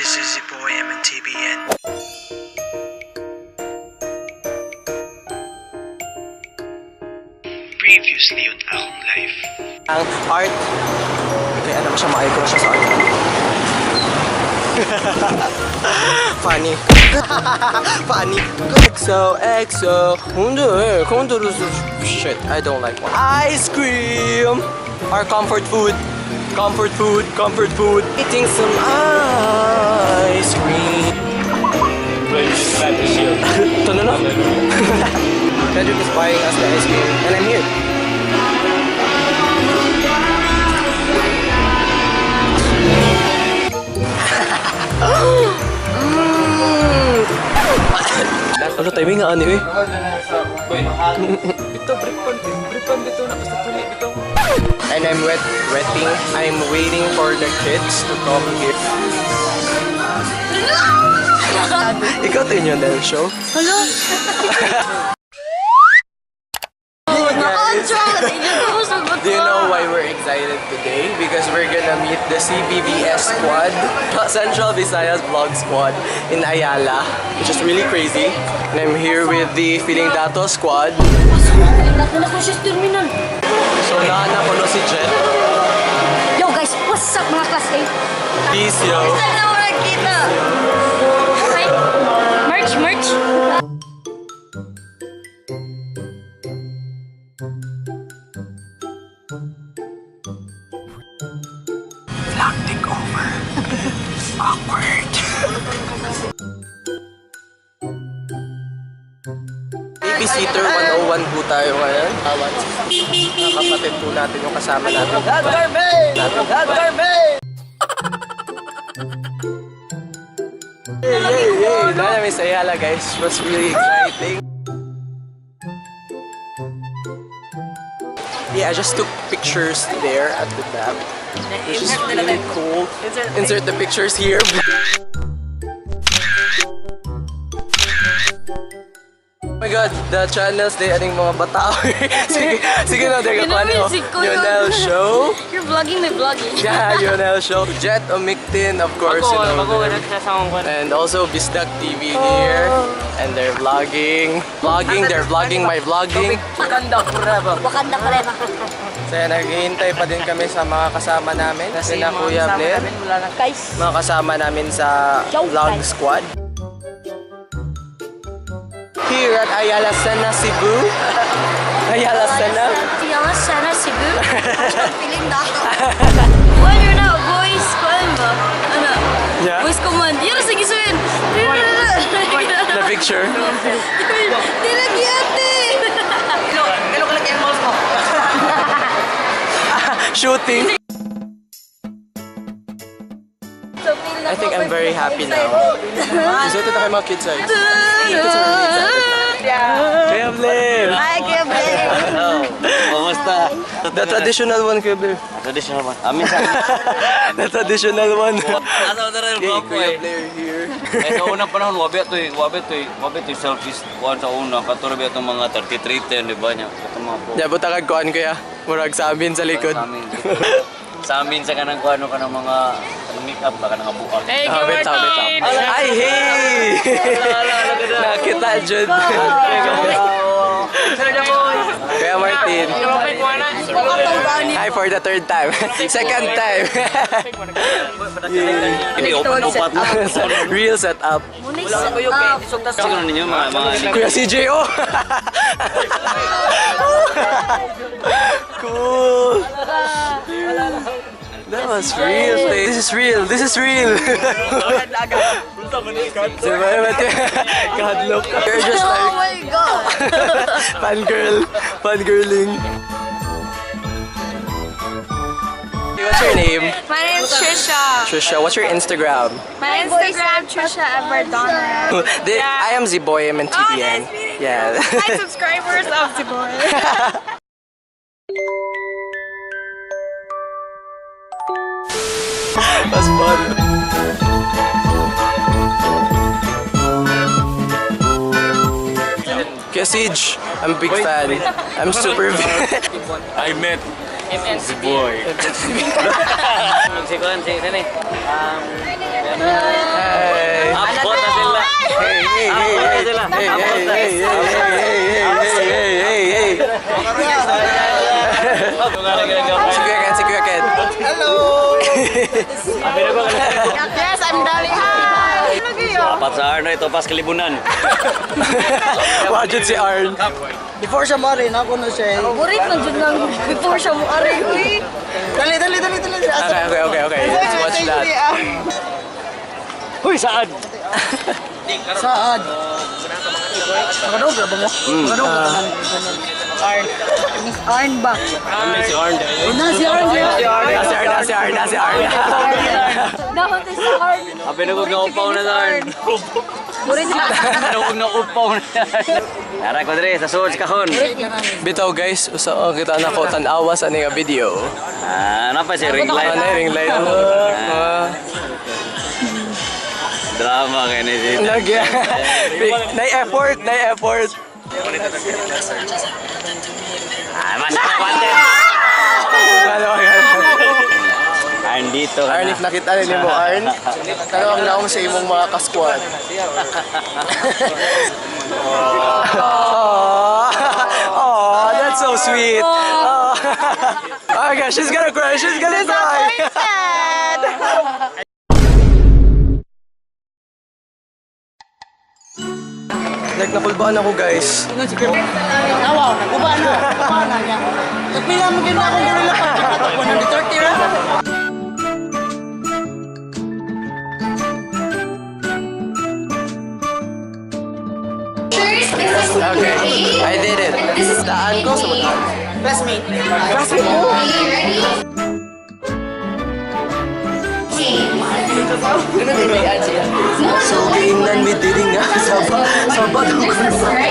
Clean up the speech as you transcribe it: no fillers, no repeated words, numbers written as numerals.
This is your boy MNTBN. Previously on Akong Life. Ang art. Okay, ano siya, maayos siya sa art. Funny. Funny. XO, XO. Shit, I don't like one. Ice cream! Our comfort food. Comfort food, comfort food. Eating some ice cream. Ito na lang. Frederick is buying us the ice cream, and I'm here. Ano timing nga ano eh? Ito, bripan, bripan dito na basta tuli dito. And I'm waiting. I'm waiting for the kids to come here. Ikaw to yung Lionel show? Hello? Hey guys! Do you know why we're excited today? Because we're gonna meet the CBVS squad, Central Visayas Vlog Squad in Ayala, which is really crazy. And I'm here with the Feeling Dato squad. So naana ko no si Jet. Yo guys, what's up mga class A? Peace, yo. Saan na ako nagkita? Okay. Merch, merch. Vlog takeover. Awkward. Babysitter 101 po tayo ngayon. Mga kapatid po natin yung kasama natin. Yay, yay, yay! Dahil namin sa Ayala, guys. It was really exciting. Yeah, I just took pictures there at the dam, which is really cool. Insert the pictures here. Oh my God, the channels, they aning mga bata. Sige, sige na, teka, paano? Lionel Show. You're vlogging my vlogging. Yeah, Lionel Show. Jet Omictin, of course, you know them. And also Bisdak TV here. And they're vlogging. Vlogging, they're vlogging my vlogging. Wakanda forever. Wakanda forever. So yan, naghihintay pa din kami sa mga kasama namin. Sina Kuya Blair. Guys. Mga kasama namin sa vlog squad. Here at Ayala Sena, Cebu. Ayala Sena. Ayala Sena, Cebu. Feeling dato. When you're not voice, kuan ba? Ano? Yeah. Voice command. Yun, sige, sabihin. The picture. Di lagi ate. Kano ka lagi ang mouse mo? Shooting. I think I'm very happy now. Excited na kayo mga kids ay. Kids are really excited. Kuya Blair! Hi, Kuya Blair! Kumusta? The traditional one, Kuya Blair. Traditional one. Amin sa The traditional one. Asa na rin Hey, ko Kuya eh. Blair here. Eh sa unang panahon wabi to eh, wabi to eh, wabi to selfies kuan sa una katuro ba itong mga 3310 di ba niya? Katong mga po. Yeah, buta kag kuan kuya. Murag sa amin sa likod. Sa amin sa kanang kuano kanang mga make up ba kanang buak. Hey, Ah, wait, wait, wait. Ay, hey! Nakita, Jud. Kuya Martin. Hi for the third time. Second time. Real setup. Siguro ninyo mga Kuya CJ, oh! Cool! That was real. This is real. This is real. God, look. You're just Oh like my God! fangirl. Fangirling. What's your name? My name's Trisha. Trisha, what's your Instagram? My Instagram, Trisha Everdonna. I am Z-Boy M and Oh, TBN. nice meeting you. Yeah. Hi, subscribers of Z-Boy. That's fun. Kuya Siege, I'm a big fan. I'm super big. I met MNC. Boy. Magsikuan si sini. Hey. Abot na sila. Hey, hey, hey, Abot na hey. sila. Hey, Abot hey, na. hey, hey, hey, hey, hey, hey, hey. Si Kuya Ken, si Kuya Ken. Hello! Yes, I'm Dali. Hi! Apat sa Arno ito pas kalibunan. Wajud si Arn. Before siya mari, ako na siya. Burit man jud nang before siya mo ari uy. Dali, dali, dali, dali. Okay. Let's watch that. Huy, saan? Saad. Makadog ra ba mo? Makadog ra ba? Arn. Arn ba? Ano si Arn? Na si Arn. Si Arn, si Arn, si Arn, si Arn. Dahon tayo sa Arn. Abi na kog naupaw na sa Arn. Burit na. Ano kog naupaw na. Tara ko dre sa sulod sa kahon. Bitaw guys, usa oh, kita na ko tan-awa sa nga video. Ah, napa si ring light. Ano ring light? Ah. Drama kay ni si. Nag Nay effort, nay effort. Ah, mas content. Ano, ano. Arn dito. ka Arn, na. if nakita ni mo, Arn, ano ang naong sa imong mga kasquad? Aww. Aww, that's so sweet. Aww. Oh my gosh, she's gonna cry. She's gonna cry. Like, nakulbaan ako, guys. Awaw, uba na. Uba na niya. Nagpila mo gina akong gorilla pa. 130 ra. First, this is Okay, I did it. And this is Daan ko sa mga. Classmate. Classmate mo. Okay, ready? So, giingnan mi diri nga. Saba, saba daw There's a skirt.